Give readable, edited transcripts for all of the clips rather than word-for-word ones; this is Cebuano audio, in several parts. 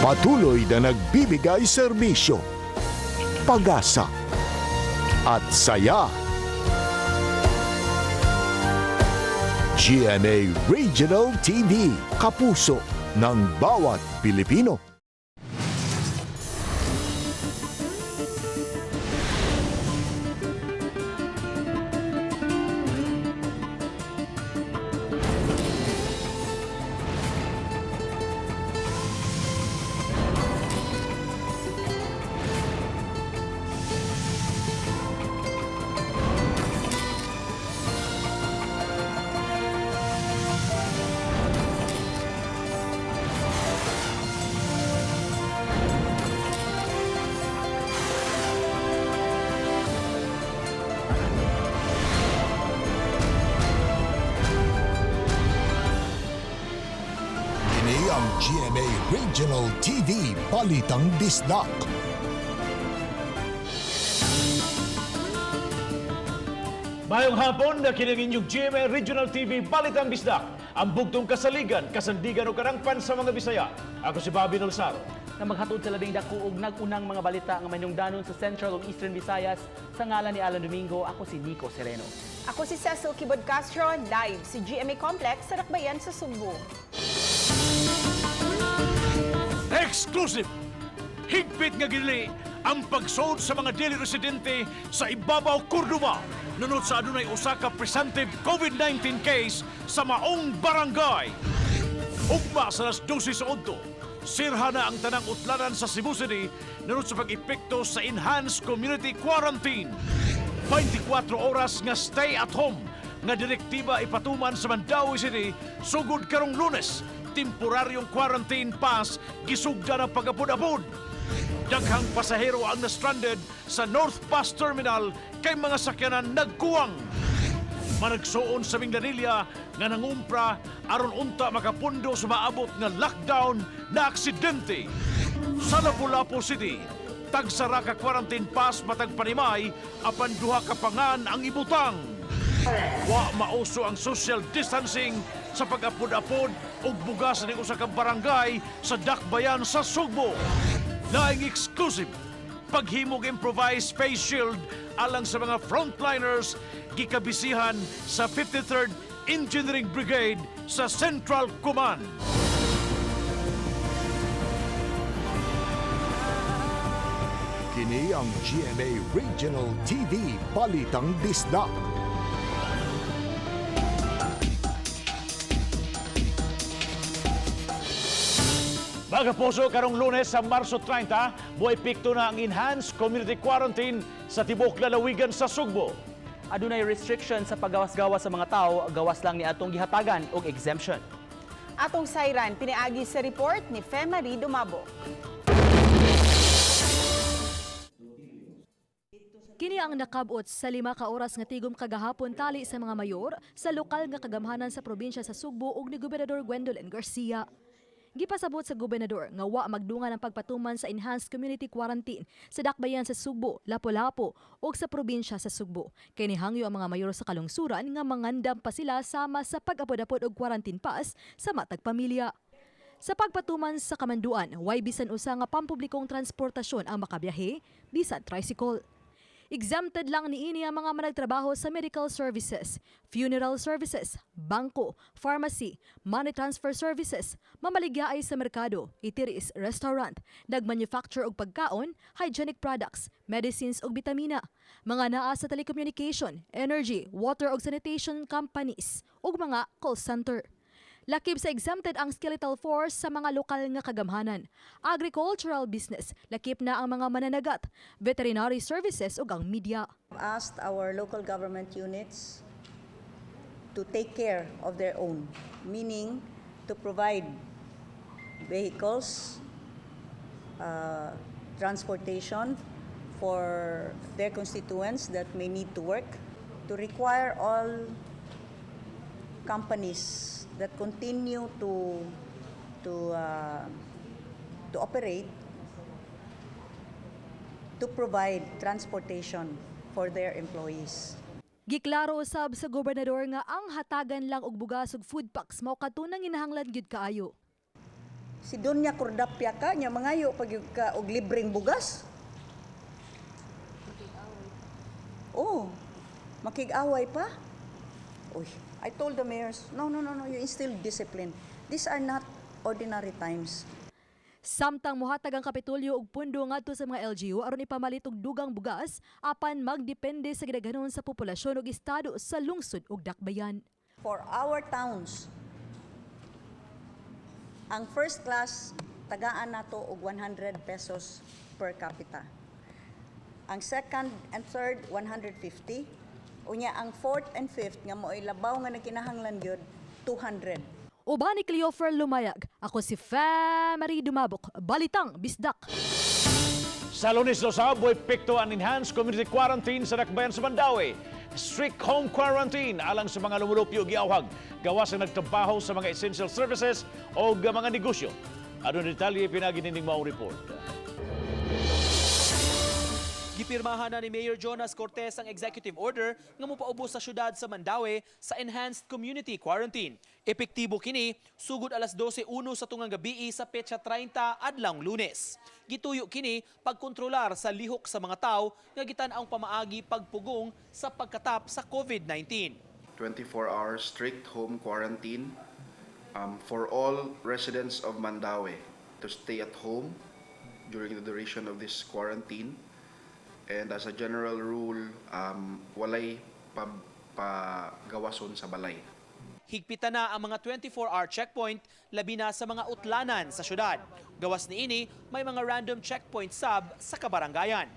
Patuloy na nagbibigay serbisyo, pag-asa at saya. GMA Regional TV, kapuso ng bawat Pilipino. Kini ang GMA Regional TV Balitang Bisdak. Mayong hapon na kining inyong GMA Regional TV Balitang Bisdak, ang bugtong kasaligan, kasandigan o karangpan sa mga Bisaya. Ako si Bobby Nolsaro. Na maghatod sa labing dako og nag-unang mga balita nga manungdanon sa Central ug Eastern Visayas. Sa ngalan ni Alan Domingo, ako si Nico Sereno. Ako si Cecil Kibod Castro, live sa GMA Complex sa Rakbayan sa Sugbo. Exclusive! Higpit nga gili ang pagsuod sa mga dili residente sa Ibabaw, Cordova. Nunod sa adunay usa ka presumptive COVID-19 case sa maong barangay. Ugma sa alas 12 sa udto, sirha na ang tanang utlanan sa Cebu City nunod sa pag-epekto sa Enhanced Community Quarantine. 24 oras nga stay at home nga direktiba ipatuman sa Mandaue City sugod karong Lunes. Temporaryong quarantine pass gisugda na pagapod-apod. Daghang pasahero ang na-stranded sa North Bus Terminal kay mga sakyanan nagkuwang. Managsuon sa Minglanilla nga nangumpra aron unta makapundo sa maabot nga lockdown na aksidente. Sa Lapu-Lapu City, tagsara ka quarantine pass matag panimay apan duha ka pangan ang ibutang. Wa mauso ang social distancing sa pag-apod-apod ug bugas ning usa ka barangay sa Dakbayan sa Sugbo. Laing exclusive paghimog improvised face shield alang sa mga frontliners gikabisihan sa 53rd Engineering Brigade sa Central Command. Kini ang GMA Regional TV Balitang Bisdak. Mga puso, karong Lunes sa Marso 30, buhay pikto na ang Enhanced Community Quarantine sa tibok lalawigan sa Sugbo. Adunay restriction sa paggawas-gawas sa mga tao, gawas lang ni atong gihatagan og exemption. Atong sayran, piniagi sa report ni Fe Marie Dumabo. Kini ang nakabot sa 5 ka oras nga tigom kagahapon tali sa mga mayor sa lokal nga kagamhanan sa probinsya sa Sugbo ug ni Gobernador Gwendolyn Garcia. Gipasabot sa gobernador nga wa magdungan ang pagpatuman sa Enhanced Community Quarantine sa dakbayan sa Sugbo, Lapu-Lapu ug sa probinsya sa Sugbo. Kay nihangyo ang mga mayor sa kalungsuran nga mangandam pa sila sama sa pag-apod-apod og quarantine pass sa matag pamilya. Sa pagpatuman sa kamanduan, way bisan usa nga pampublikong transportasyon ang makabiyahe, bisan tricycle. Exempted lang niini ang mga managtrabaho sa medical services, funeral services, bangko, pharmacy, money transfer services, mamaligyaay sa merkado, itiris, restaurant, nagmanufacture og pagkaon, hygienic products, medicines ug bitamina, mga naa sa telecommunication, energy, water ug sanitation companies, ug mga call center. Lakib sa exempted ang skeletal force sa mga lokal nga kagamhanan, agricultural business, lakip na ang mga mananagat, veterinary services ug ang media. Asked our local government units to take care of their own, meaning to provide vehicles, transportation for their constituents that may need to work, to require all companies that continue to operate to provide transportation for their employees. Giklaro usab sa gobernador nga ang hatagan lang og bugas ug food packs mao katunang inahanglan gyud kaayo. Si Donya Cordapia ka, nya mangayo pag gyud ka og libreng bugas. Oh, makig-away pa. Uy, I told the mayors, No, you instill discipline. These are not ordinary times." Samtang mohatag ang Kapitolyo og pundo ngadto sa mga LGU aron ipamalit og dugang bugas, apan magdepende sa gidaghanon sa populasyon ug estado sa lungsod ug dakbayan. For our towns, ang first class, tagaan nato og 100 pesos per capita. Ang second and third, 150. Unya ang fourth and fifth nga mo'y labaw nga nagkinahanglan gyud, 200. Uban ni Cleofer Lumayag, ako si Fe Marie Dumabok, Balitang Bisdak. Sa Lunes usab, epekto ang enhanced community quarantine sa dakbayan sa Mandaue. Strict home quarantine alang sa mga lumulupyo giawhag gawas sa nagtrabaho sa mga essential services o mga negosyo. Adunay detalye pinaagi nining maong report. Gipirmahan na ni Mayor Jonas Cortes ang executive order nga mopaubos sa syudad sa Mandaue sa enhanced community quarantine. Epektibo kini sugod alas 12:01 sa tungang gabii sa petsa 30 adlawng Lunes. Gituyo kini pagkontrolar sa lihok sa mga tao nga gitan-awng pamaagi pagpugong sa pagkatap sa COVID-19. 24-hour strict home quarantine for all residents of Mandaue to stay at home during the duration of this quarantine. And as a general rule, walay pagawason sa balay. Higpitan na ang mga 24-hour checkpoint, labi na sa mga utlanan sa syudad. Gawas niini, may mga random checkpoint sab sa kabarangayan.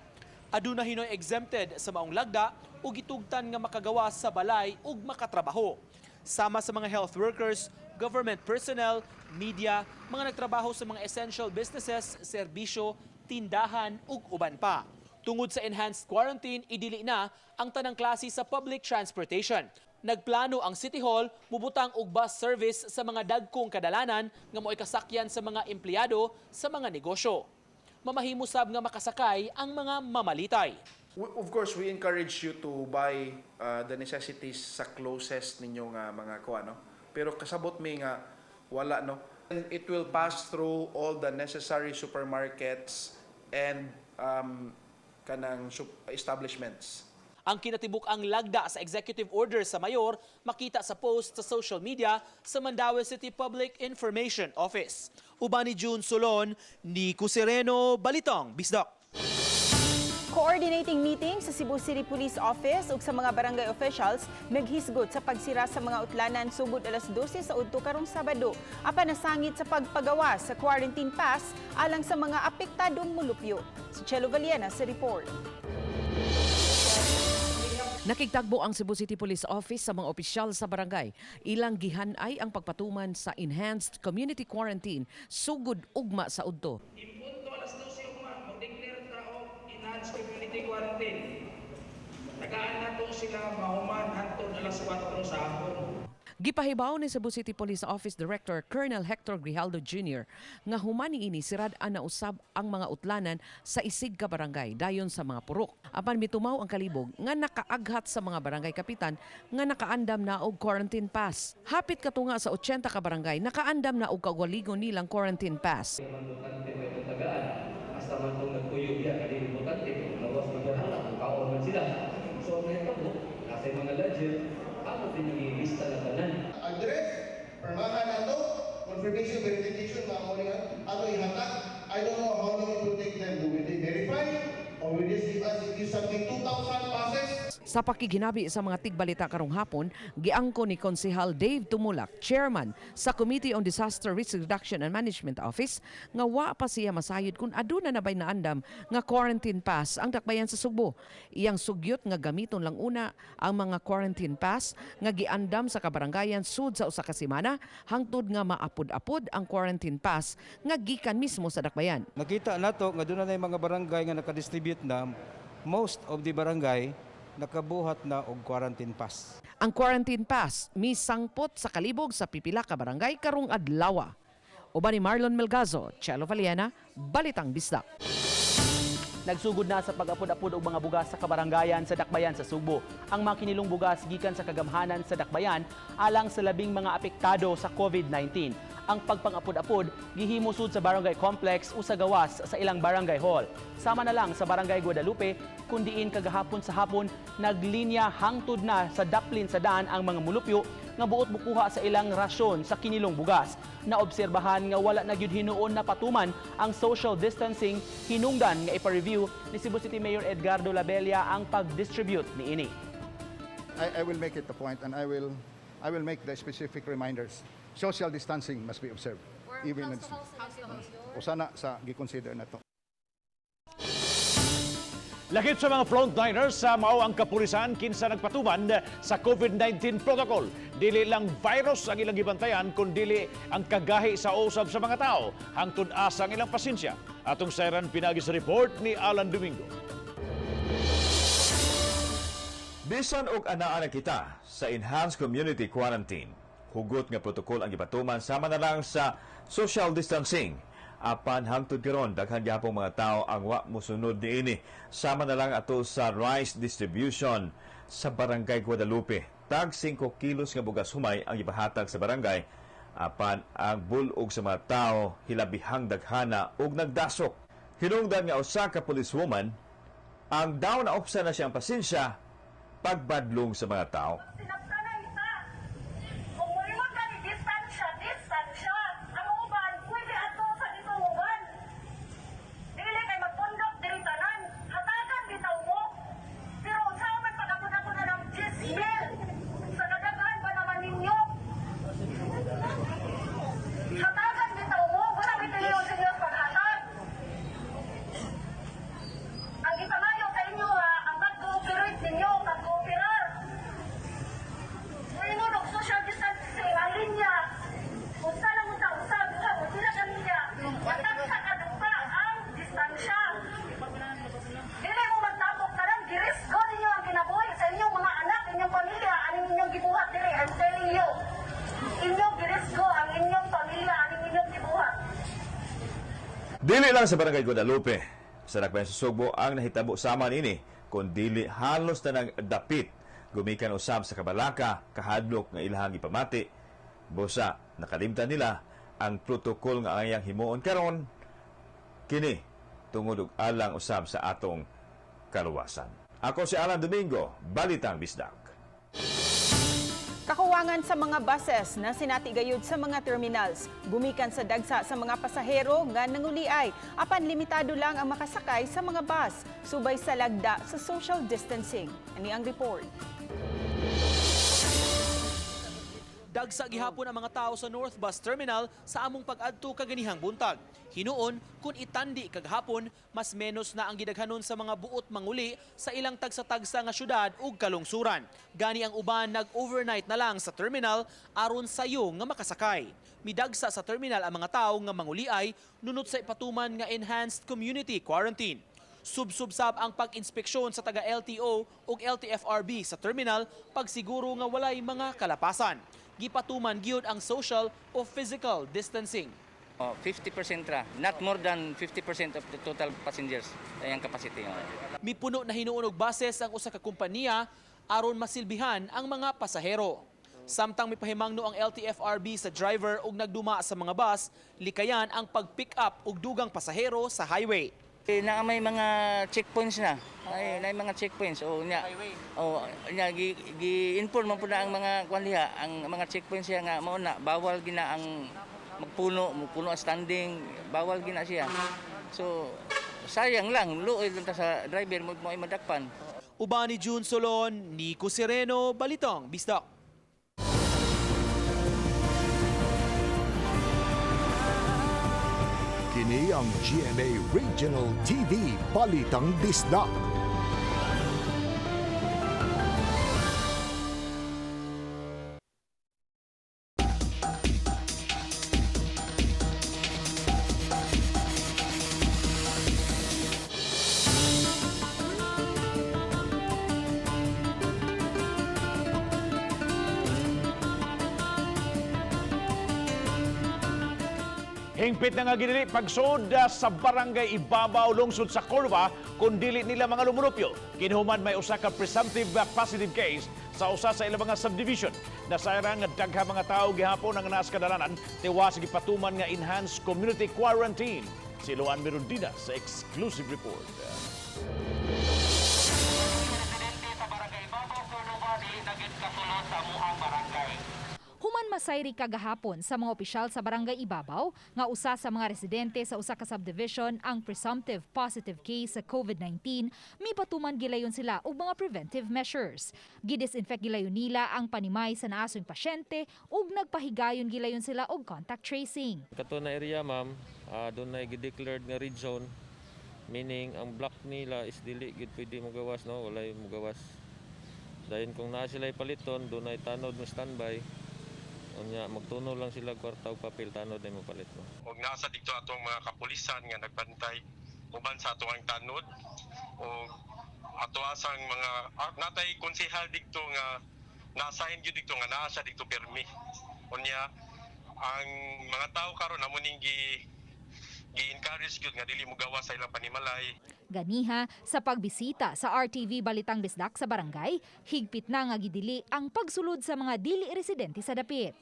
Aduna hinoy exempted sa maong lagda ug gitugtan nga makagawas sa balay ug makatrabaho. Sama sa mga health workers, government personnel, media, mga nagtrabaho sa mga essential businesses, serbisyo, tindahan ug uban pa. Tungod sa enhanced quarantine, idili na ang tanang klase sa public transportation. Nagplano ang City Hall mubutang og bus service sa mga dagkong kadalanan nga mo'y kasakyan sa mga empleyado sa mga negosyo. Mamahimo sab nga makasakay ang mga mamalitay. Of course, we encourage you to buy the necessities sa closest ninyo nga mga kuan, no? Pero kasabot mi nga wala, no. And it will pass through all the necessary supermarkets and kanang establishments. Ang kinatibuk-ang lagda sa executive order sa mayor makita sa post sa social media sa Mandaue City Public Information Office. Uban ni June Solon, Nico Sereno, Balitang Bisdak. Coordinating meeting sa Cebu City Police Office ug sa mga barangay officials naghisgot sa pagsira sa mga utlanan sugod alas 12 sa udto karong Sabado. Apan nasangit sa pagpagawa sa quarantine pass alang sa mga apektadong mulupyo. Si Chelo Valiena sa report. Nakigtagbo ang Cebu City Police Office sa mga opisyal sa barangay. Ilang gihanay ang pagpatuman sa enhanced community quarantine sugod ugma sa udto. Impunto alas 12 ugma, mo-declare ta og enhanced community quarantine. Tagaan nato sila mahuman hantod alas 4 sa hapon. Gipahibaw ni Cebu City Police Office Director Colonel Hector Grijaldo Jr. nga human niini, sirad-an na usab ang mga utlanan sa isig ka barangay dayon sa mga purok. Apan mitumaw ang kalibog nga nakaaghat sa mga barangay kapitan nga nakaandam na og quarantine pass. Hapit katunga sa 80 ka barangay nakaandam na og kaugalingon nilang quarantine pass. Importante may tagaan. Hasta man kung nagkuyog diya, kani importante, kung lawas magdala, kung kaon man sila. So ang nahitabo, nasa mga ledger, ako din yung ilista na tanan. Address, permahan nato, confirmation, verification, mga mo nga, ato ihatag. I don't know how long it will take them. Do they verify? Or will they give us, if you submit 2,000 passes? Sa pakiginabi sa mga tigbalita karong hapon, giangko ni Konsehal Dave Tumulak, chairman sa Committee on Disaster Risk Reduction and Management Office, nga wa pa siya masayod kung aduna na ba'y naandam nga quarantine pass ang dakbayan sa Sugbo. Iyang sugyot nga gamiton lang una ang mga quarantine pass nga giandam sa kabarangayan sud sa usa ka semana hangtod nga maapod-apod ang quarantine pass nga gikan mismo sa dakbayan. Nakita nato nga doon na mga barangay nga nakadistribute na, most of the barangay nakabuhat na og quarantine pass. Ang quarantine pass misangpot sa kalibog sa pipila ka barangay karong adlawa. Uban ni Marlon Melgazo, Chelo Valiena, Balitang Bisdak. Nagsugod na sa pag-apod-apod og mga bugas sa kabarangayan sa Dakbayan sa Sugbo. Ang mga kinilong bugas gikan sa kagamhanan sa Dakbayan alang sa labing mga apektado sa COVID-19. Ang pagpangapod-apod gihimo sud sa barangay complex o sa gawas sa ilang barangay hall. Sama na lang sa barangay Guadalupe kun diin kagahapon sa hapon naglinya hangtod na sa daplin sa daan ang mga mulupyo nga buot mukuha sa ilang rasyon sa kinilong bugas. Naobserbahan nga wala na gyud hinuon na patuman ang social distancing, hinungdan nga ipa-review ni Cebu City Mayor Edgardo Labella ang pag-distribute niini. I will make it a point and I will make the specific reminders. Social distancing must be observed. Even o sana sa gi-consider na to. Lakip sa mga frontliners sa mao ang kapulisan kinsa nagpatuman sa COVID-19 protocol. Dili lang virus ang ilang gibantayan kundili ang kagahi sa usab sa mga tao hangtod asa ang ilang pasensya. Atong sayran pinagi sa report ni Alan Domingo. Bisan og anaa na kita sa Enhanced Community Quarantine, hugot nga protokol ang gipatuman sama na lang sa social distancing. Apan hangtod karon daghan gihapong mga tao ang wa mosunod niini. Sama na lang ato sa rice distribution sa Barangay Guadalupe. Tag 5 kilos nga bugas humay ang gipahatag sa barangay, apan ang bulog sa mga tao hilabihang daghana ug nagdasok. Hinungdan nga usa ka policewoman ang daw na opsa na siyang pasensya pagbadlong sa mga tao. Sinagtanay ta. Kung muingon ka ni distansya, distansya. Ang uban, pwede ato sa itong uban. Dili kay magpundok diri tanan. Hatagan bitaw mo. Pero unsa man pag-apod-apod na ng 10,000? Sa kadaghan ba naman ninyo? Hatagan bitaw mo. Wala bitaw sa inyo paghatag. Ang gipangayo sa inyo ha, ang pag-cooperate ninyo, pag-cooperar. Muingon og social distancing ang linya. Unsa lang unsa usa duha mo sila ka linya. Matag sa kadugpa ang distansya. Dili mo magtabok tanan, girisgo ninyo ang kinabuhi sa inyong mga anak, inyong pamilya, aning inyong gibuhat diri, I'm telling you. Inyong girisgo ang inyong pamilya, aning inyong gibuhat. Dili lang sa Barangay Guadalupe sa Dakbayan sa Sugbo ang nahitabo sama niini, kun dili halos tanang dapit gumikan usab sa kabalaka, kahadlok nga ilahang ipamati. Busa nakalimtan nila ang protokol nga angayang himuon karon kini tungod og alang usab sa atong kaluwasan. Ako si Alan Domingo, Balitang Bisdak. Kakuwangan sa mga buses na sinati gayud sa mga terminals. Gumikan sa dagsa sa mga pasahero nga nanguliay. Apan limitado lang ang makasakay sa mga bus, subay sa lagda sa social distancing. Ani ang report. Dagsa gihapon ang mga tao sa North Bus Terminal sa among pag-adto kaganihang buntag. Hinuon, kung itandi kagahapon, mas menos na ang gidaghanon sa mga buot manguli sa ilang tagsa-tagsa nga syudad ug kalungsuran. Gani ang uban nag-overnight na lang sa terminal aron sayo nga makasakay. Midagsa sa terminal ang mga tao nga manguliay nunot sa ipatuman nga enhanced community quarantine. Subsubsab ang pag-inspeksyon sa taga LTO ug LTFRB sa terminal pagsiguro nga walay mga kalapasan. Gipatuman gyud ang social o physical distancing. Oh, 50% ra. Not more than 50% of the total passengers ay ang capacity. Oh. Mipuno na hinuon og buses ang usa ka kompanya aron masilbihan ang mga pasahero. Samtang mipahimangno ang LTFRB sa driver og nagduma sa mga bus, likayan ang pag-pick up og dugang pasahero sa highway. Eh, na may mga checkpoints na. Ay, na mga checkpoints. O nya. O nya gi-inform man po na ang mga kwan diha, ang mga checkpoints siya nga mao na bawal gina ang magpuno, magpuno ang standing, bawal gina siya. So sayang lang, luoy lang ta sa driver mo mo ay madakpan. Uban ni June Solon, Nico Sereno, Balitang Bisdak. Kini ang GMA Regional TV Balitang Bisdak. Hingpit na nga ginili pagsuod sa barangay Ibabaw, lungsod sa Cordova, kung dili nila mga lumulupyo. Kinuhuman may usa ka presumptive positive case. sa usa sa ilang mga subdivision. Nasayran nga daghang mga tawo gihapon ang naas kadalanan tiwas gipatuman nga enhanced community quarantine. Si Luan Mirundina sa exclusive report. Human masayri kagahapon sa mga opisyal sa Barangay Ibabaw nga usa sa mga residente sa usa ka subdivision ang presumptive positive case sa COVID-19, mipatuman gilayon sila og mga preventive measures. Gidisinfect gilayon nila ang panimay sa naasong pasyente ug nagpahigayon gilayon sila og contact tracing. Kato na area ma'am, doon na gi-declared nga red zone, meaning ang block nila is dili gid pwede mogawas, no, walay mogawas. Dayon kung naa sila paliton, doon ay tanod mo standby. Unya magtuno lang sila kwarta og papel, tanod ay mopalit mo. Og nasa dito atong mga kapulisan nga nagbantay uban sa atong tanod og ato asang mga natay konsehal didto nga nasahin gyud didto nga naa siya didto permi. Unya ang mga tao karon amo ning gi gi-encourage gyud nga dili mogawas sa ilang panimalay. Ganiha, sa pagbisita sa RTV Balitang Bisdak sa barangay, higpit na nga gidili ang pagsulod sa mga dili residente sa dapit.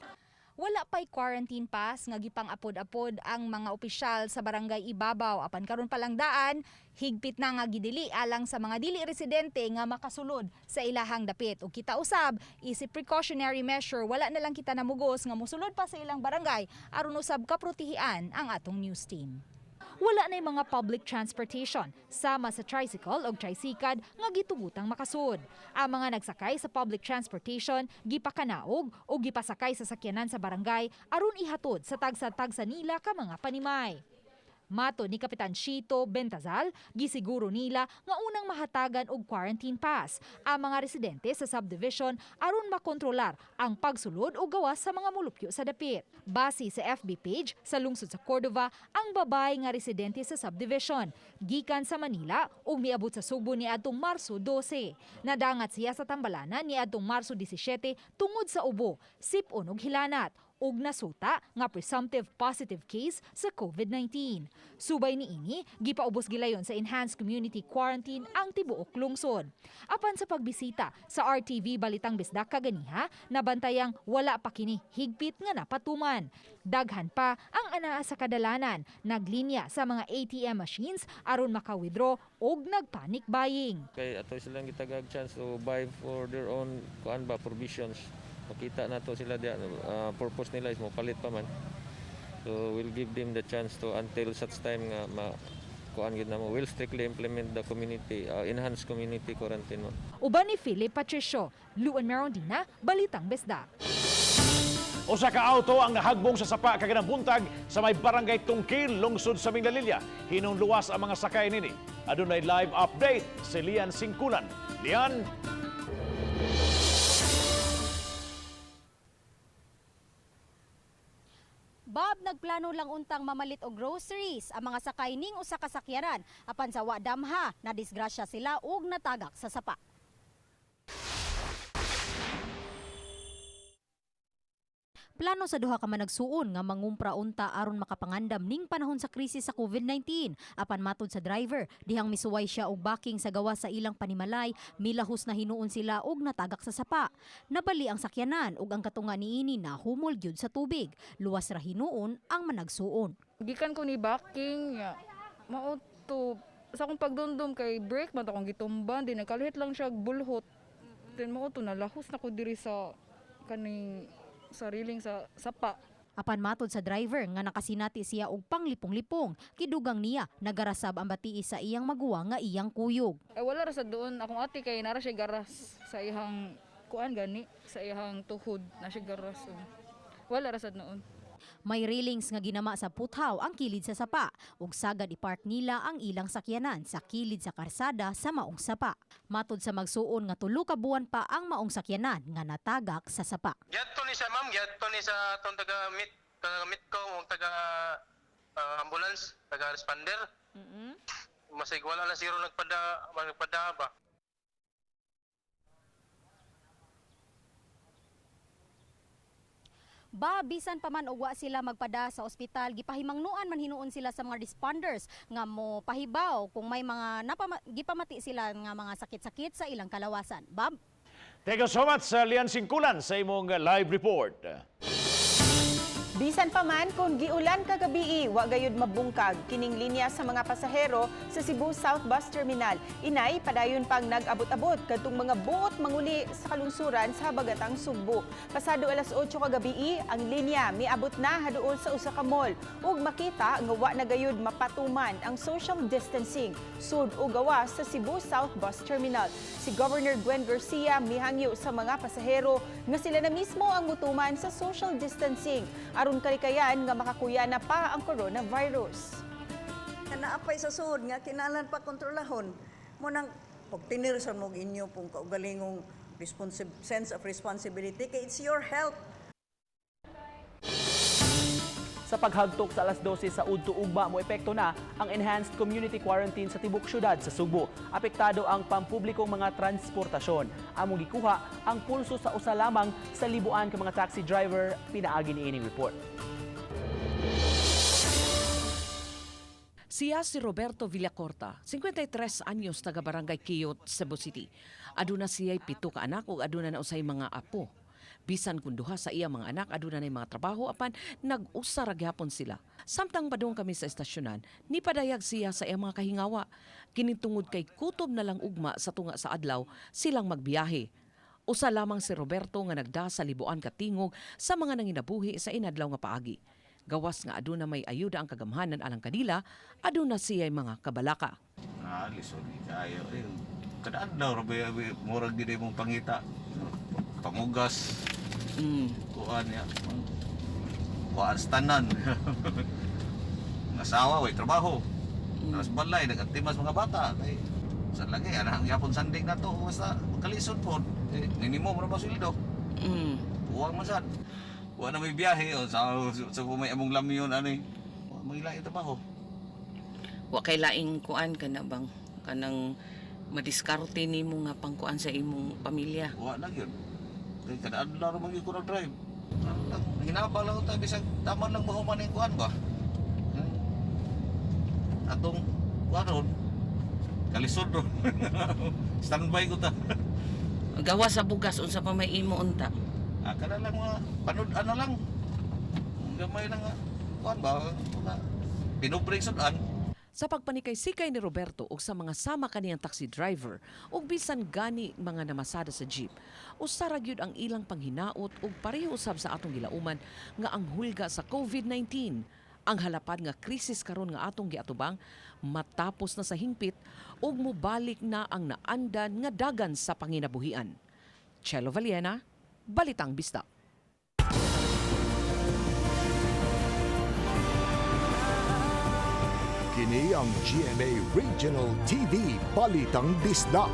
Wala pa'y quarantine pass nga gipang-apod-apod ang mga opisyal sa barangay Ibabaw apan karon pa lang daan, higpit na nga gidili alang sa mga dili residente nga makasulod sa ilahang dapit. Ug kita usab isip precautionary measure, wala na lang kita namugos nga mosulod pa sa ilang barangay aron usab kaprotehian ang atong news team. Wala na'y mga public transportation, sama sa tricycle o tricycad nga gitugutang makasud. Ang mga nagsakay sa public transportation gipakanaog o gipasakay sa sakyanan sa barangay aron ihatod sa tagsa-tagsa nila ka mga panimay. Mato ni Kapitan Chito Bentazal, gisiguro nila nga unang mahatagan og quarantine pass ang mga residente sa subdivision aron makontrolar ang pagsulod o gawas sa mga mulupyo sa dapit. Base sa FB page sa lungsod sa Cordova, ang babae nga residente sa subdivision gikan sa Manila ug miabot sa Sugbo niadtong Marso 12. Nadangat siya sa Tambalanan niadtong Marso 17 tungod sa ubo, sipon ug hilanat ug nasuta nga presumptive positive case sa COVID-19. Subay niini, gipaubos gilayon sa enhanced community quarantine ang tibuok lungsod. Apan sa pagbisita sa RTV Balitang Bisdak kaganiha, nabantayang wala pa kini higpit nga napatuman. Daghan pa ang anaa sa kadalanan, naglinya sa mga ATM machines aron maka-withdraw og nagpanic buying. Kay ato silang gitagag chance to buy for their own kuan ba provisions. Makita nato sila diya, purpose nila is mopalit pa man. So we'll give them the chance to until such time nga ma kuan gid namo. We'll strictly implement the community enhanced community quarantine mo. Uban ni Philip Patricio, Luan Merondina, Balitang Bisdak. Usa ka auto ang nahagbong sa sapa kaganang buntag sa may barangay Tungkil, lungsod sa Minglanilla. Hinungluwas ang mga sakay nini. Adunay live update si Lian Singkulan. Lian? Bob, nagplano lang untang mamalit og groceries ang mga sakay ning usa ka sakyanan apan sa wa damha na disgrasya sila ug natagak sa sapa. Plano sa duha ka managsuon nga mangumpra unta aron makapangandam ning panahon sa krisis sa COVID-19. Apan matud sa driver, dihang misuway siya og backing sa gawas sa ilang panimalay, milahos na hinuon sila og natagak sa sapa. Nabali ang sakyanan ug ang katunga niini nahumol gyud sa tubig. Luwas ra hinuon ang managsuon. Gikan ko ni backing, ya. Mao to sa akong pagdumdum kay brake man akong gitumban din nagkalihit lang siya bulhot. Then mao to nalahos na ko diri sa kaning sariling sa sapa. Apan matod sa driver nga nakasinati siya og panglipong-lipong, kidugang niya nagarasab ang batii sa iyang maguwang nga iyang kuyog. Ay wala ra sa doon akong ate kay nara siya garas sa iyang kuan gani, sa iyang tuhod na siya garas. So, wala ra sad noon. May railings nga ginama sa puthaw ang kilid sa sapa ug sagad ipark nila ang ilang sakyanan sa kilid sa karsada sa maong sapa. Matod sa magsuon nga tulo ka buwan pa ang maong sakyanan nga natagak sa sapa. Giadto ni siya ma'am, giadto ni sa atong taga meet, taga meet ko o taga ambulance, taga responder. Masig wala na zero nagpada ba. Ba, bisan pa man og wa sila magpada sa ospital, gipahimangnuan man hinuon sila sa mga responders nga mo pahibaw kung may mga gipamati sila nga mga sakit-sakit sa ilang kalawasan. Bob? Thank you so much sa Lian Singkulan sa imong live report. Bisan pa man kung giulan kagabii, wa gayud mabungkag kining linya sa mga pasahero sa Cebu South Bus Terminal. Inay padayon pang nag-abot-abot kadtong mga buot manguli sa kalungsuran sa Habagatang Sugbo. Pasado alas 8 kagabii, ang linya miabot na haduol sa usa ka mall ug makita nga wa na gayud mapatuman ang social distancing sud o gawas sa Cebu South Bus Terminal. Si Governor Gwen Garcia mihangyo sa mga pasahero nga sila na mismo ang mutuman sa social distancing aron kalikayan nga makakuya na pa ang coronavirus. Naapay sa sud nga kinahanglan pa kontrolahon mo nang pagtinirson mo inyo pong kaugalingong sense of responsibility kay it's your health. Sa paghagtok sa alas 12 sa udto ugma mo epekto na ang enhanced community quarantine sa tibok syudad sa Sugbo. Apektado ang pampublikong mga transportasyon. Among gikuha ang pulso sa usa lamang sa libuan ka mga taxi driver pinaagi niining report. Siya si Roberto Villacorta, 53 anyos, taga Barangay Kiyot, Cebu City. Aduna siya'y 7 ka anak ug aduna na usay mga apo. Bisan kung duha sa iya mga anak aduna na mga trabaho apan nag-usa ra gyapon sila. Samtang padung kami sa estasyonan, nipadayag siya sa iyang mga kahingawa. Kini tungod kay kutob na lang ugma sa tunga sa adlaw silang magbiyahe. Usa lamang si Roberto nga nagda sa libuan katingog sa mga nanginabuhi sa inadlaw nga paagi. Gawas nga aduna may ayuda ang kagamhanan alang kanila, aduna siya'y mga kabalaka. Ah, lisod kaayo. Eh, kada adlaw ra ba murag gid imong pangita. Pangugas. Kuan ya. Kuan sa tanan. Ang asawa way trabaho. Nas balay nagatimas mga bata kay sa lagi ana ang yapon sanding nato basta kalisod pod. Eh, minimum ra ba sweldo? Kuwang man sad. Wa na may biyahe o sa may among lamyon ani. Wa may lain trabaho. Wa kay laing kuan ka na bang kanang madiskarte nimo nga pangkuan sa imong pamilya. Wa na gyud. Kay kada adlaw ra man gyud ko nag-drive. Hinabang lang ta bisag taman lang mahuman ning kuan ba. Atong kuan ron kalisod ron. Standby ko ta. Gawa sa bugas unsa pa may imo unta. Ah, kana lang mga panud-an na lang. Gamay lang nga kuan ba mga pinubreng sudan. Sa pagpanikay-sikay ni Roberto ug sa mga sama kaniyang taxi driver ug bisan gani mga namasada sa jeep, usa ra gyud ang ilang panghinaot ug pareho usab sa atong gilauman nga ang hulga sa COVID-19, ang halapad nga krisis karon nga atong giatubang, matapos na sa hingpit ug mobalik na ang naandan nga dagan sa panginabuhian. Chelo Valiena, Balitang Bisdak. Kini ang GMA Regional TV Balitang Bisdak.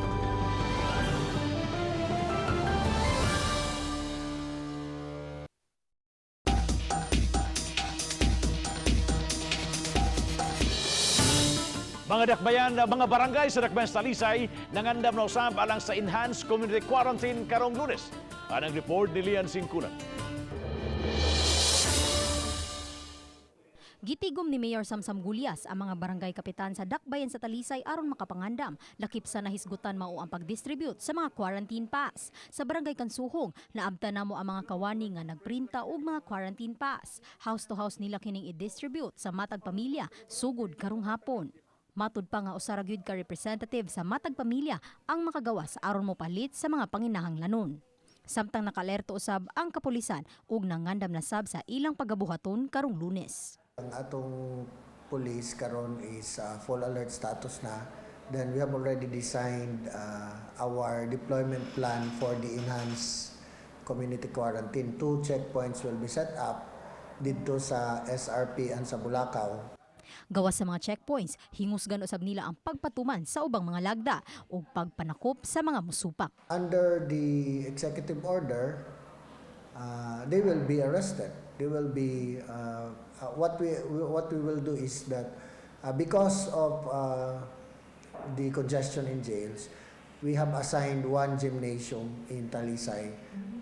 Mga dakbayan, mga barangay sa Dakbayan sa Talisay, nangandam na usab alang sa enhanced community quarantine karong Lunes. Anang report ni Lian Singkulan. Gitigom ni Mayor Samsam Gulyas ang mga barangay kapitan sa Dakbayan sa Talisay aron makapangandam. Lakip sa nahisgutan mao ang pagdistribute sa mga quarantine pass. Sa barangay Kansuhong, naabta namo ang mga kawani nga nagprinta og mga quarantine pass. House to house nila kining i-distribute sa matag pamilya sugod karong hapon. Matud pa nga usa ra gyud ka representative sa matag pamilya ang makagawas aron mopalit sa mga panginahanglanon. Samtang nakalerto usab ang kapulisan ug nangandam na sab sa ilang pagabuhaton karong Lunes. Ang atong police karon is full alert status na. Then we have already designed our deployment plan for the enhanced community quarantine. 2 checkpoints will be set up didto sa SRP and sa Bulacau. Gawas sa mga checkpoints, hingusgan usab nila ang pagpatuman sa ubang mga lagda ug pagpanakop sa mga musupak. Under the executive order, they will be arrested. They will be what we will do is that because of the congestion in jails, we have assigned 1 gymnasium in Talisay,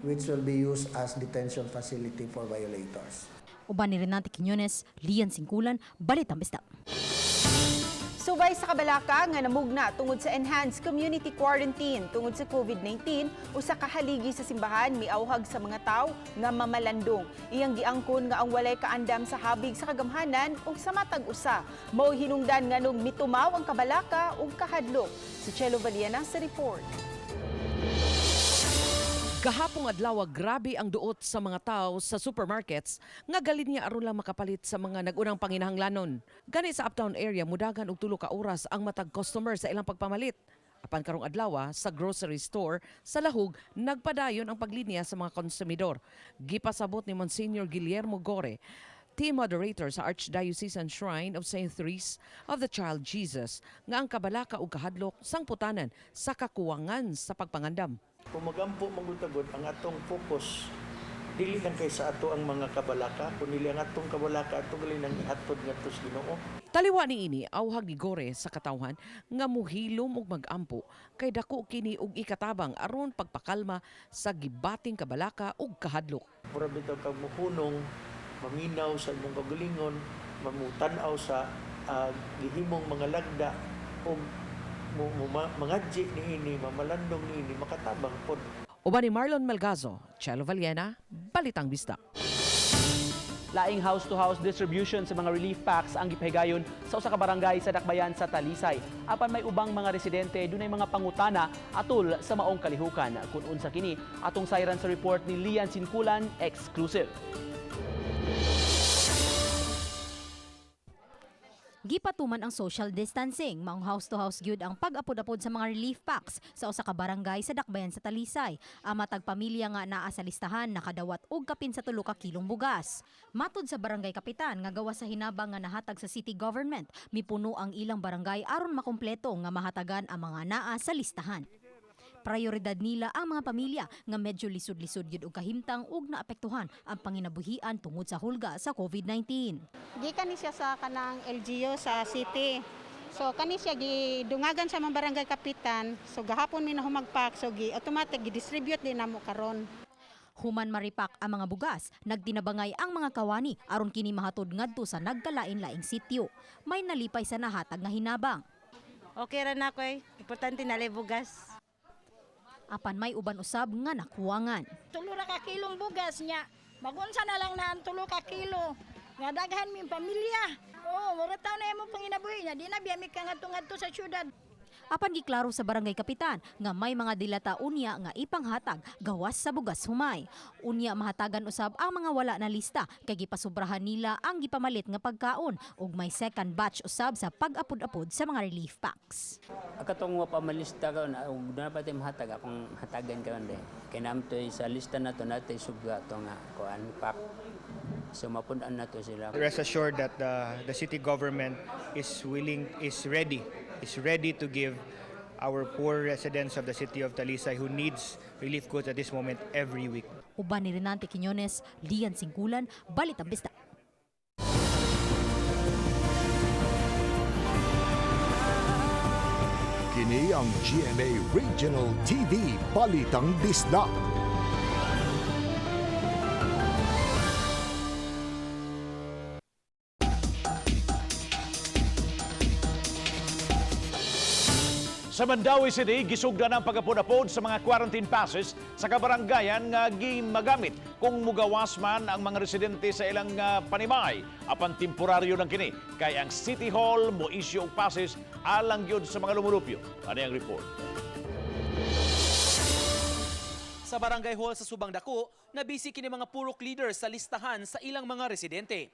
which will be used as detention facility for violators. Uban ni Renate Quiñones, Lian Singkulan, Balitang Bisdak. Subay sa kabalaka nga namugna tungod sa enhanced community quarantine tungod sa COVID-19, usa ka haligi sa simbahan miauhag sa mga tawo nga mamalandong. Iyang giangkon nga ang walay kaandam sa habig sa kagamhanan ug sa matag usa. Mao hinungdan nganong mitumaw ang kabalaka ug kahadlok. Si Chelo Valiena sa report. Gahapong adlaw, grabe ang duot sa mga tao sa supermarkets nga galin niya aron lang makapalit sa mga nagunang panginahanglanon. Gani sa uptown area mudagan og 3 ka oras ang matag customer sa ilang pagpamalit. Apan karong adlaw sa grocery store sa Lahug nagpadayon ang paglinya sa mga konsumidor. Gipasabot ni Monsignor Guillermo Gore, team moderator sa Archdiocesan Shrine of St. Therese of the Child Jesus, nga ang kabalaka ug kahadlok sangputanan sa kakuwangan sa pagpangandam. Kung magampo manggutagod ang atong focus dili lang kay sa ato ang mga kabalaka, kundi ang atong kabalaka ato gali nang ihatod ngadto sa Ginoo. Taliwa ni ini auhag ni Gore sa katawhan nga muhilom ug magampo kay dako kini og ikatabang aron pagpakalma sa gibating kabalaka ug kahadlok. Mura bitaw kag muhunong, maminaw sa imong kagalingon, mamutan-aw sa gihimong mga lagda ug mangadji niini, mamalandong niini, makatabang pod. Uban ni Marlon Melgazo, Chelo Valiena, Balitang Bisdak. Laing house-to-house distribution sa mga relief packs ang gipahigayon sa usa ka barangay sa Dakbayan sa Talisay. Apan may ubang mga residente dunay mga pangutana atol sa maong kalihukan. Kun unsa kini atong sayran sa report ni Lian Sinkulan, exclusive. Gipatuman ang social distancing, maong house-to-house gyud ang pag-apod-apod sa mga relief packs sa usa ka barangay sa Dakbayan sa Talisay. Ang matag pamilya nga naa sa listahan nakadawat og kapin sa 3 ka kilong bugas. Matud sa barangay kapitan nga gawa sa hinabang nga nahatag sa city government, mipuno ang ilang barangay aron makumpleto nga mahatagan ang mga naa sa listahan. Prioridad nila ang mga pamilya nga medyo lisod-lisod gyud og kahimtang ug naapektuhan ang panginabuhian tungod sa hulga sa COVID-19. Gikan ni siya sa kanang LGU sa city. So kani siya gidungagan sa mga barangay kapitan. So gahapon mi na humagpak, so gi automatic gi-distribute din namo karon. Human maripak ang mga bugas, nagtinabangay ang mga kawani aron kini mahatod ngadto sa nagkalain-laing sityo. May nalipay sa nahatag nga hinabang. Okay ra na ko eh. Importante na bugas. Apan may uban usab nga nakuwangan. 3 ka kilong bugas niya. Magunsa na lang na ang 3 ka kilo. Nga daghan mi pamilya. Oh, mura taw na imo panginabuhi niya. Di na biya mi ka ngadto-ngadto sa syudad. Apan giklaro sa barangay kapitan nga may mga dilata unya nga ipanghatag gawas sa bugas humay. Unya mahatagan usab ang mga wala na lista kay gipasubrahan nila ang gipamalit nga pagkaon ug may second batch usab sa pag-apod-apod sa mga relief packs. Akatong wa pa malista kaon ug doon pa tay mahatag akong hatagan kaon de. Kay naamtoy sa lista nato natay suga to nga kuan pack. So mapun-an nato sila. Rest assured that the city government is willing, is ready to give our poor residents of the city of Talisay who needs relief goods at this moment every week. Uban ni Renante Quiñones, Lian Singkulan, Balitang Bisdak. Kini ang GMA Regional TV Balitang Bisdak. Sa Mandaue City, gisugdan ang pag-apod-apod sa mga quarantine passes sa kabaranggayan nga gimagamit kung mugawas man ang mga residente sa ilang panimay. Apan temporaryo lang kini kay ang City Hall mo issue og passes alang gyud sa mga lumulupyo. Ano ang report? Sa Barangay Hall sa Subang Dako, nabisi kini mga purok leaders sa listahan sa ilang mga residente.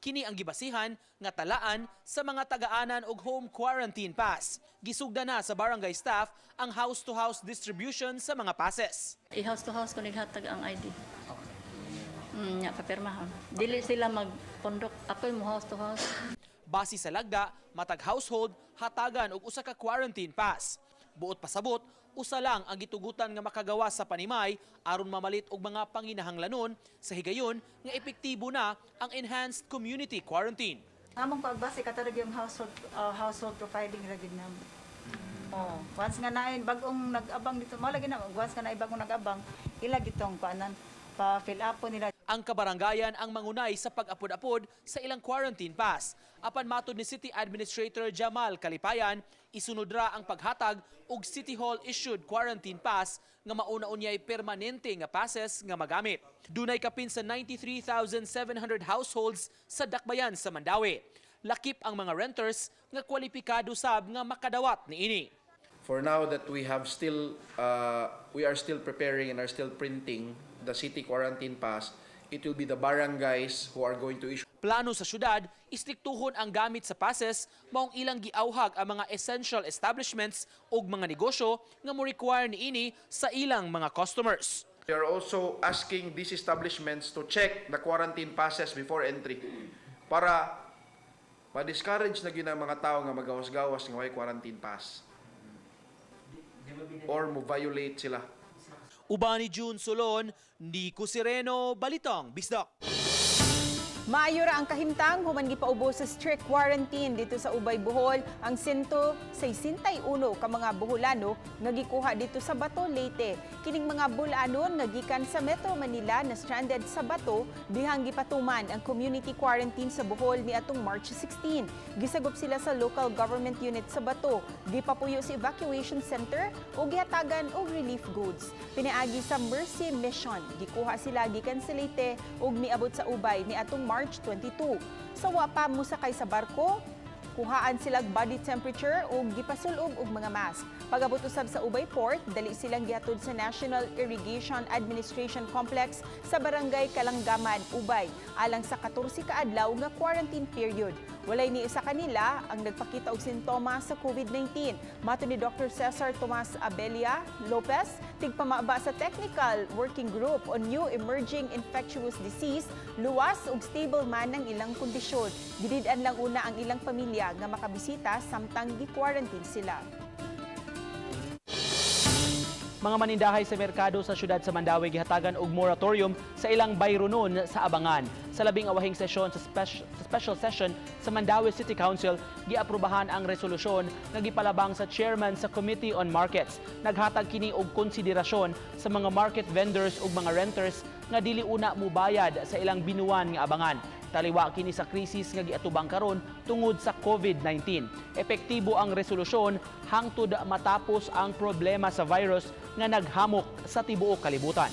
Kini ang gibasihan nga talaan sa mga tagaanan og home quarantine pass. Gisugda na sa barangay staff ang house-to-house distribution sa mga passes. I-house to house ko naghatag ang ID. Nya papirmahon. Dili sila magpundok. Ako'y mo house to house. Base sa lagda, matag household hatagan og usa ka quarantine pass. Buot pasabot, usa lang ang gitugutan nga makagawa sa panimay aron mamalit og mga panginahanglanon sa higayon nga epektibo na ang enhanced community quarantine. Among pagbase katarag yung household profiling ra gid namo. Oh, once nga naay bag-ong nag-abang dito, mao lagi na once nga naay bag-ong nag-abang, ila gitong kuanan pa fill up po nila. Ang kabarangayan ang mangunay sa pag-apod-apod sa ilang quarantine pass. Apan matod ni City Administrator Jamal Kalipayan, isunod ra ang paghatag og City Hall issued quarantine pass nga mauna unyay permanente nga passes nga magamit. Dunay kapin sa 93,700 households sa dakbayan sa Mandaue. Lakip ang mga renters nga kwalipikado sab nga makadawat niini. For now that we are still preparing and are still printing the city quarantine pass, it will be the barangays who are going to issue. Plano sa syudad, istriktuhon ang gamit sa passes maong ilang giawhag ang mga essential establishments ug mga negosyo nga mo require niini sa ilang mga customers. We are also asking these establishments to check the quarantine passes before entry para ma-discourage na gyud ang mga tao nga magawas-gawas nga way quarantine pass or mo violate sila. Uban ni June Solon, Nico Sireno, Balitang Bisdak. Maayo ra ang kahimtang human gipaubos sa strict quarantine dito sa Ubay, Bohol ang 161 ka mga Boholano nga gikuha dito sa Bato, Leyte. Kining mga Boholanon nga gikan sa Metro Manila na stranded sa Bato dihang gipatuman ang community quarantine sa Bohol niadtong March 16. Gisagop sila sa local government unit sa Bato, gipapuyo sa evacuation center ug gihatagan og relief goods. Pinaagi sa Mercy Mission, gikuha sila gikan sa Leyte ug miabot sa Ubay niadtong March 22. Sa wa pa mosakay sa barko, kuhaan sila body temperature ug gipasul-ob og mga mask. Pag-abot usab sa Ubay Port, dali silang gihatod sa National Irrigation Administration Complex sa Barangay Kalanggaman, Ubay, alang sa 14 ka adlaw nga quarantine period. Walay ni isa kanila ang nagpakita og sintomas sa COVID-19. Matod ni Dr. Cesar Tomas Abelia Lopez, tigpamaba sa Technical Working Group on New Emerging Infectious Disease, luwas ug stable man ang ilang kondisyon. Gidid-an lang una ang ilang pamilya nga makabisita samtang gi-quarantine sila. Mga manindahay sa merkado sa syudad sa Mandaue gihatagan og moratorium sa ilang bayronon sa abangan. Sa labing awahing sesyon sa special session sa Mandaue City Council, giaprobahan ang resolusyon nga gipalabang sa chairman sa Committee on Markets. Naghatag kini og konsiderasyon sa mga market vendors ug mga renters nga dili una mubayad sa ilang binuwan nga abangan. Taliwa kini sa krisis nga giatubang karon tungod sa COVID-19. Epektibo ang resolusyon hangtod matapos ang problema sa virus nga naghamok sa tibuok kalibutan.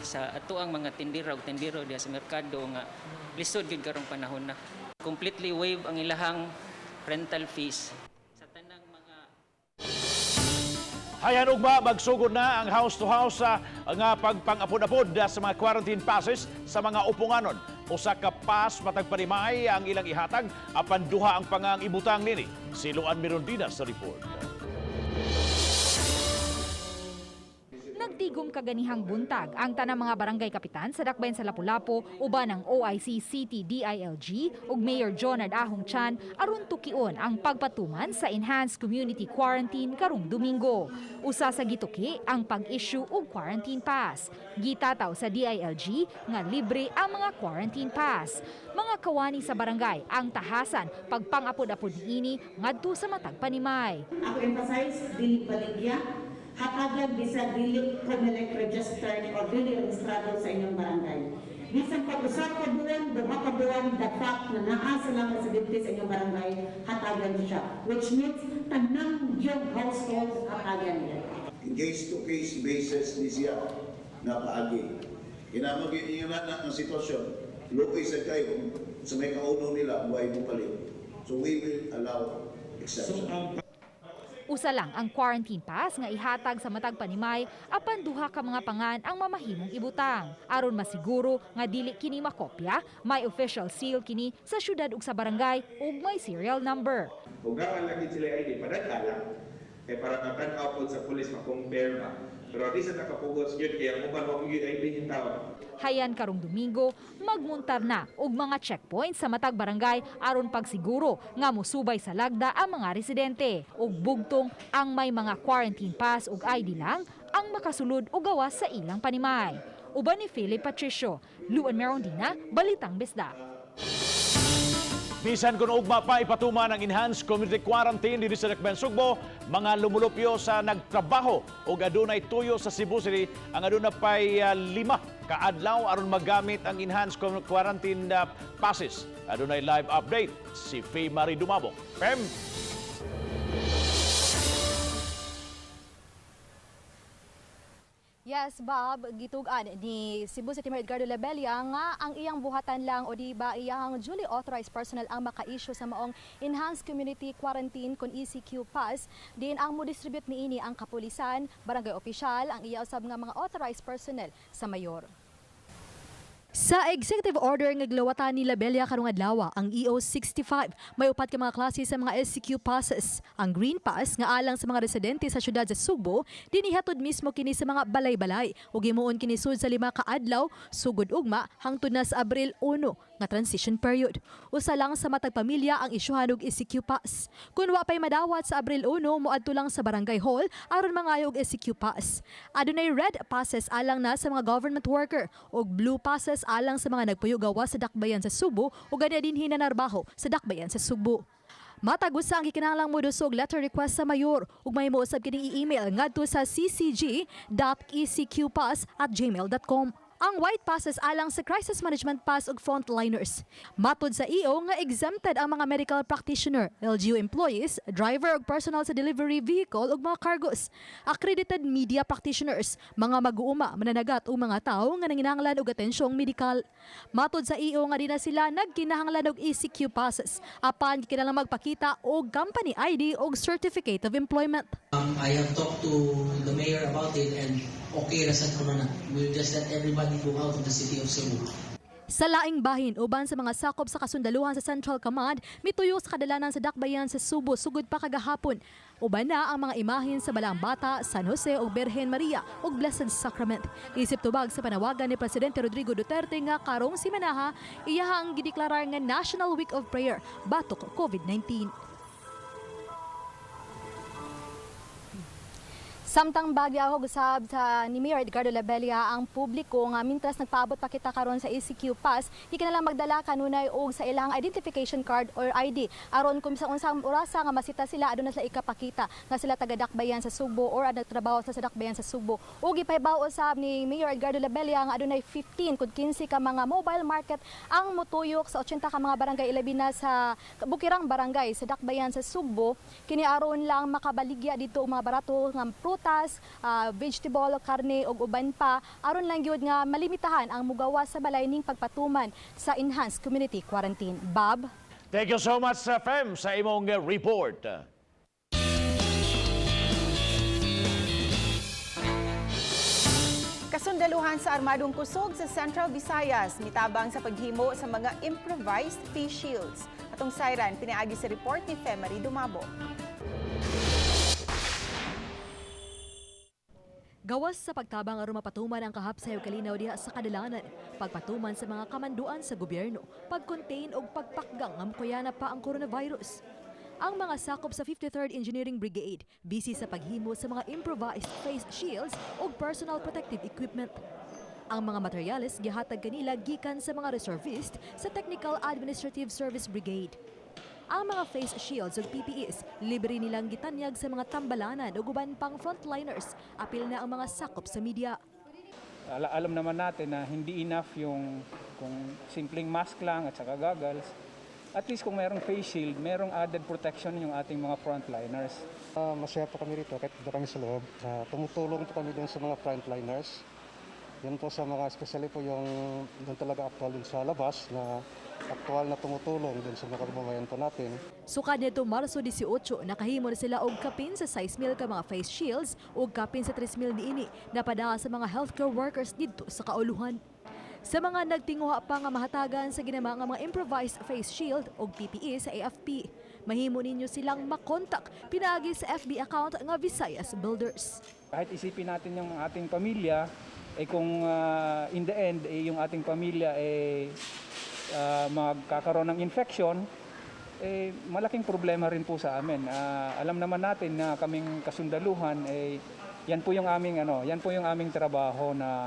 Sa ato ang mga tindera ug tindero diha sa merkado nga lisod gyud karong panahon na. Completely waive ang ilahang rental fees sa tanang mga Hayan ugma, magsugod na ang house to house sa nga pagpangapod-apod sa mga quarantine passes sa mga uponganon. Usa ka pass matag panimay ang ilang ihatag apan duha ang pangang ibutang nini. Si Luan Mirondina sa report. Nagtigom kaganihang buntag ang tanang mga barangay kapitan sa dakbayan sa Lapu-Lapu uban ang OIC City DILG ug Mayor Jonard Ahong Chan aron tukion ang pagpatuman sa Enhanced Community Quarantine karong Domingo. Usa sa gituki ang pag-issue og quarantine pass. Gitataw sa DILG nga libre ang mga quarantine pass. Mga kawani sa barangay ang tahasan pagpangapod-apod niini ngadto sa matag panimay. Ako emphasize, dili baligya, hatagan bisag dili COMELEC registered or dili registrado sa inyong barangay. Bisan pag usa ka buwan, 2 ka buwan, the fact na naa sila residente sa inyong barangay, hatagan siya. Which means, tanang yung household hatagan niya. Case to case basis ni siya na paagi. Kinamag yun na ang sitwasyon, luoy sa kayo sa may kauno nila, buhay mo palit. So we will allow exception. Usa lang ang quarantine pass nga ihatag sa matag panimay apan duha ka mga pangan ang mamahimong ibutang. Aron masiguro nga dili kini makopya, may official seal kini sa syudad ug sa barangay ug may serial number. Kung naa lagi sila ID, padaghan lang. Kaya para matan-aw pod sa pulis, ma-compare ba. Pero di sa nakapugos yun, kaya mo ba mo yung ID yung tao. Hayan karong Domingo, magmuntar na og mga checkpoint sa matag barangay aron pagsiguro nga mosubay sa lagda ang mga residente. Ug bugtong ang may mga quarantine pass ug ID lang ang makasulod o gawas sa ilang panimay. Uban ni Philip Patricio, Luan Merondina, Balitang Bisdak. Bisan kung ugma pa ipatuman ang enhanced community quarantine dinhi sa Dakbayan Sugbo, mga lumulupyo sa nagtrabaho og adunay tuyo sa Cebu City ang aduna pay 5 ka adlaw aron magamit ang enhanced quarantine passes. Adunay live update si Faye Marie Dumabok. Pem. Yes, Bob, gitug-an ni Cebu City Mayor Edgardo Labella nga ang iyang buhatan lang o di ba iyang duly authorized personnel ang maka-issue sa maong Enhanced Community Quarantine kon ECQ pass, din ang mo-distribute niini ang kapulisan, barangay opisyal, ang iya usab nga mga authorized personnel sa mayor. Sa executive order nga gilawatan ni Labella karong adlaw, ang EO 65, may upat ka mga klase sa mga SCQ passes. Ang Green Pass nga alang sa mga residente sa syudad sa Sugbo, dinihatod mismo kini sa mga balay-balay ug himuon kini sud sa 5 ka adlaw sugod ugma hangtod na sa Abril 1 nga transition period. Usa lang sa matag pamilya ang isyuhan og ECQ pass. Kun wa pay madawat sa Abril 1, moadto lang sa barangay hall aron mangayo og ECQ pass. Adunay red passes alang na sa mga government worker ug blue passes alang sa mga nagpuyo gawas sa dakbayan sa Sugbo ug gani dinhi nanarbaho sa dakbayan sa Sugbo. Matag usa ang gikinahanglang modusog letter request sa mayor ug mahimo usab kining i-email ngadto sa ccg.ecqpass@gmail.com. Ang white passes alang sa crisis management pass ug frontliners. Matod sa EO nga exempted ang mga medical practitioner, LGU employees, driver ug personal sa delivery vehicle ug mga cargos, accredited media practitioners, mga mag-uuma, mananagat ug mga tawo nga nanginahanglan og atensyong medikal. Matod sa EO nga di na sila nagkinahanglan og ECQ passes apan gikinahanglan magpakita og company ID og certificate of employment. I have talked to the mayor about it and okay ra sad kuno na. We'll just let everybody go out of the city of Cebu. Sa laing bahin, uban sa mga sakop sa kasundaluhan sa Central Command, mituyo sa kadalanan sa dakbayan sa Subo sugod pa kagahapon. Uban na ang mga imahen sa Balaang Bata, San Jose ug Birhen Maria ug Blessed Sacrament. Isip tubag sa panawagan ni Presidente Rodrigo Duterte nga karong simanaha, iyahang gideklarar nga National Week of Prayer batok COVID-19. Samtang bagya ako gusab sa ni Mayor Edgardo Labella ang publiko nga mintras nagpaabot pa kita karon sa ECQ pass, di ka na lang magdala kanunay og sa ilang identification card or ID aron kung sa unsang orasa nga masita sila aduna sila ikapakita nga sila taga dakbayan sa Sugbo or nagtrabaho sa dakbayan sa Sugbo. Ug gipahibaw usab ni Mayor Edgardo Labella nga adunay 15 kung 15 ka mga mobile market ang motuyok sa 80 ka mga barangay ilabi na sa Bukirang barangay sa dakbayan sa Sugbo kini aron lang makabaligya dito og mga barato nga prutas, vegetable, karne ug uban pa aron lang gyud nga malimitahan ang mugawa sa balay ning pagpatuman sa enhanced community quarantine. Bob? Thank you so much, Fem, sa imong report. Kasundaluhan sa Armadong Kusog sa Central Visayas, mitabang sa paghimo sa mga improvised face shields. Atong sayran, pinaagi sa report ni Femary Dumabo. Gawas sa pagtabang aron mapatuman ang kahapsay ug kalinaw diha sa kadalanan, pagpatuman sa mga kamanduan sa gobyerno, pag-contain og pagpakgang nga mukuyana pa ang coronavirus. Ang mga sakop sa 53rd Engineering Brigade busy sa paghimo sa mga improvised face shields ug personal protective equipment. Ang mga materyales gihatag kanila gikan sa mga reservist sa Technical Administrative Service Brigade. Ang mga face shields ug PPEs libre nilang gitanyag sa mga tambalanan ug uban pang frontliners. Apil na ang mga sakop sa media. Alam naman natin na hindi enough yung kung simpleng mask lang at saka goggles. At least kung merong face shield, merong added protection yung ating mga frontliners. Masaya po kami rito kahit dito kami sa loob. Tumutulong po kami dun sa mga frontliners. Yan po sa mga, especially po yung doon talaga actual dun sa labas na aktual na tumutulong dun sa mga kababayan po natin. Sukad nito Marso 18, nakahimo na sila og kapin sa 6,000 ka mga face shields ug kapin sa 3,000 niini napadala sa mga healthcare workers didto sa kauluhan. Sa mga nagtinguha pa nga mahatagan sa ginama nga mga improvised face shield og PPE sa AFP, mahimo ninyo silang makontak pinaagi sa FB account nga Visayas Builders. Kahit isipin natin yung ating pamilya, kung in the end yung ating pamilya magkakaroon ng infection, malaking problema rin po sa amin. Alam naman natin na kaming kasundaluhan, yan po yung aming yan po yung aming trabaho na.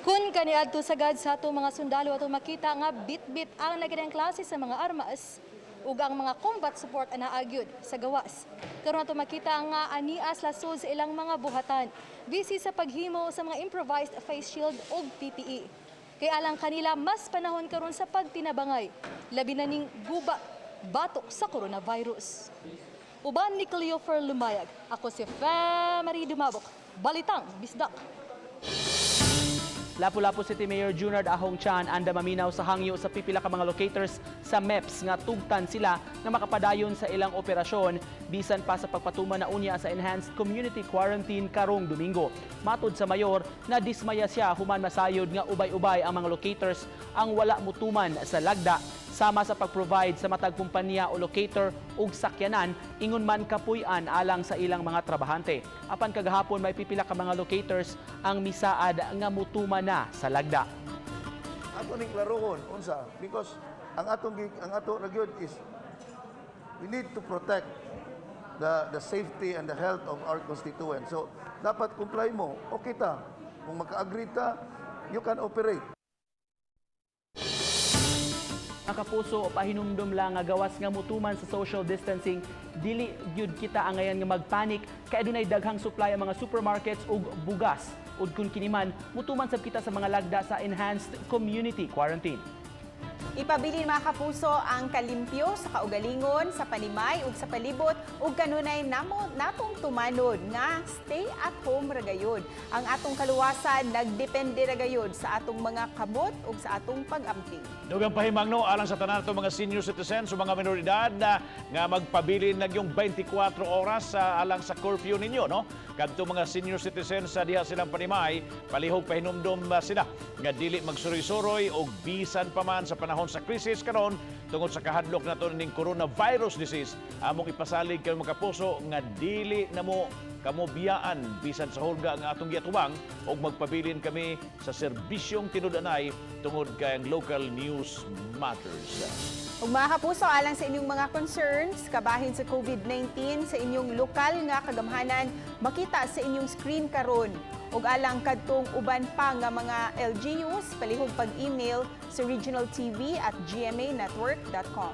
Kun kaniadto sagad sa ato mga sundalo ato makita nga bit-bit ang naging klase sa mga armas. Ug ang mga combat support anaa gyud sa gawas. Karon nato makita nga anias lasod sa ilang mga buhatan. Busy sa paghimo sa mga improvised face shield ug PPE. Kay alang kanila mas panahon karon sa pagtinabangay. Labi na ning guba batok sa coronavirus. Uban ni Cleofer Lumayag. Ako si Marie Dumabok. Balitang Bisdak. Lapu-Lapu City Mayor Junard Ahong Chan anda maminaw sa hangyo sa pipila ka mga locators sa MEPS nga tugtan sila nga makapadayon sa ilang operasyon bisan pa sa pagpatuman na unya sa enhanced community quarantine karong Domingo. Matod sa mayor, na dismaya siya human masayod nga ubay-ubay ang mga locators ang wala mutuman sa lagda sama sa pag-provide sa matag kumpanya o locator ug sakyanan ingon man kapuy-an alang sa ilang mga trabahante. Apan kagahapon may pipila ka mga locators ang misaad nga mutuman na sa lagda. Ato ning klarohon unsa, because ang ato ra gyud is we need to protect the safety and the health of our constituents. So dapat comply mo, okay ta. Kung maka-agree ta, you can operate. Mga kapuso, pahinumdum lang nga gawas nga mutuman sa social distancing, dili gyud kita angayan nga magpanik kay adunay daghang supply ang mga supermarkets ug bugas. Ug kun kini man, mutuman sab kita sa mga lagda sa enhanced community quarantine. Ipabilin mga kapuso ang kalimpyo sa kaugalingon, sa panimay ug sa palibot ug kanunay namo natong tumanod nga stay at home ra gayud. Ang atong kaluwasan nagdepende ra gayud sa atong mga kamot ug sa atong pag-amping. Dugang pahimangno alang sa tanan atong mga senior citizens o mga minoridad na nga magpabilin nagyong 24 oras sa alang sa curfew ninyo, no? Kadto mga senior citizens sa diha silang panimay, palihog pahinumdom sila nga dili magsuroy-suroy og bisan pa man sa panahon sa krisis karon tungod sa kahadlok nato ning coronavirus disease, among ipasalig kay mga kapuso nga dili namo kamo biyaan bisan sa hulga ang atong giatubang og magpabilin kami sa serbisyong tinud-anay tungod kay ang local news matters. Ug mga kapuso, alang sa inyong mga concerns kabahin sa COVID-19 sa inyong lokal nga kagamhanan, makita sa inyong screen karon. Ug alang kadtong uban pa nga mga LGUs, palihog pag-email sa regionaltv@gmanetwork.com.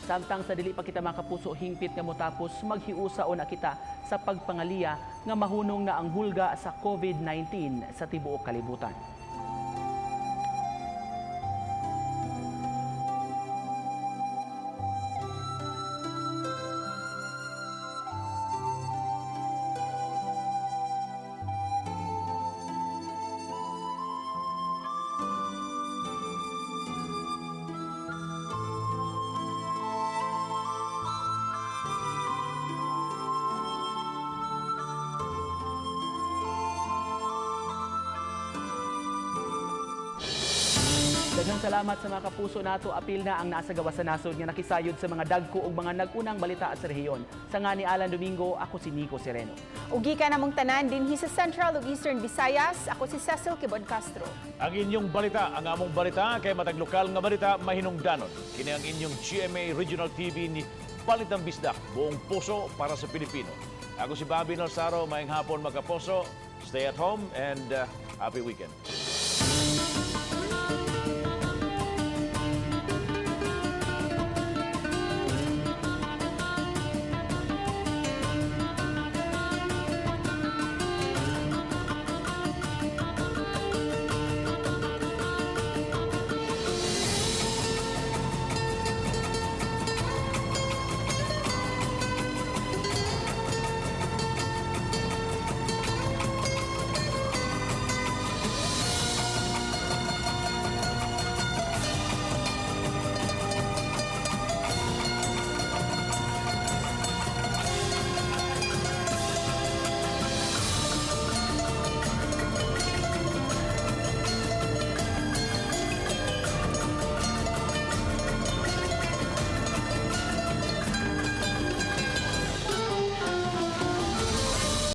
Samtang sa dili pa kita mga kapuso hingpit nga motapos, maghiusa na kita sa pagpangaliya nga mahunong na ang hulga sa COVID-19 sa tibuok kalibutan. Daghang salamat sa mga kapuso nato. Apil na ang nasa gawas sa nasod nga nakisayod sa mga dagko ug mga nag-unang balita sa rehiyon. Sa nga ni Alan Domingo, ako si Nico Sereno. Ugi ka namong tanan dinhi sa Central ug Eastern Visayas. Ako si Cecil Kibod Castro. Ang inyong balita, ang among balita kay matag lokal nga balita mahinungdanon. Kini ang inyong GMA Regional TV ni Balitang Bisdak, buong puso para sa Pilipino. Ako si Bobby Nalsaro, maayong hapon mga kapuso. Stay at home and happy weekend.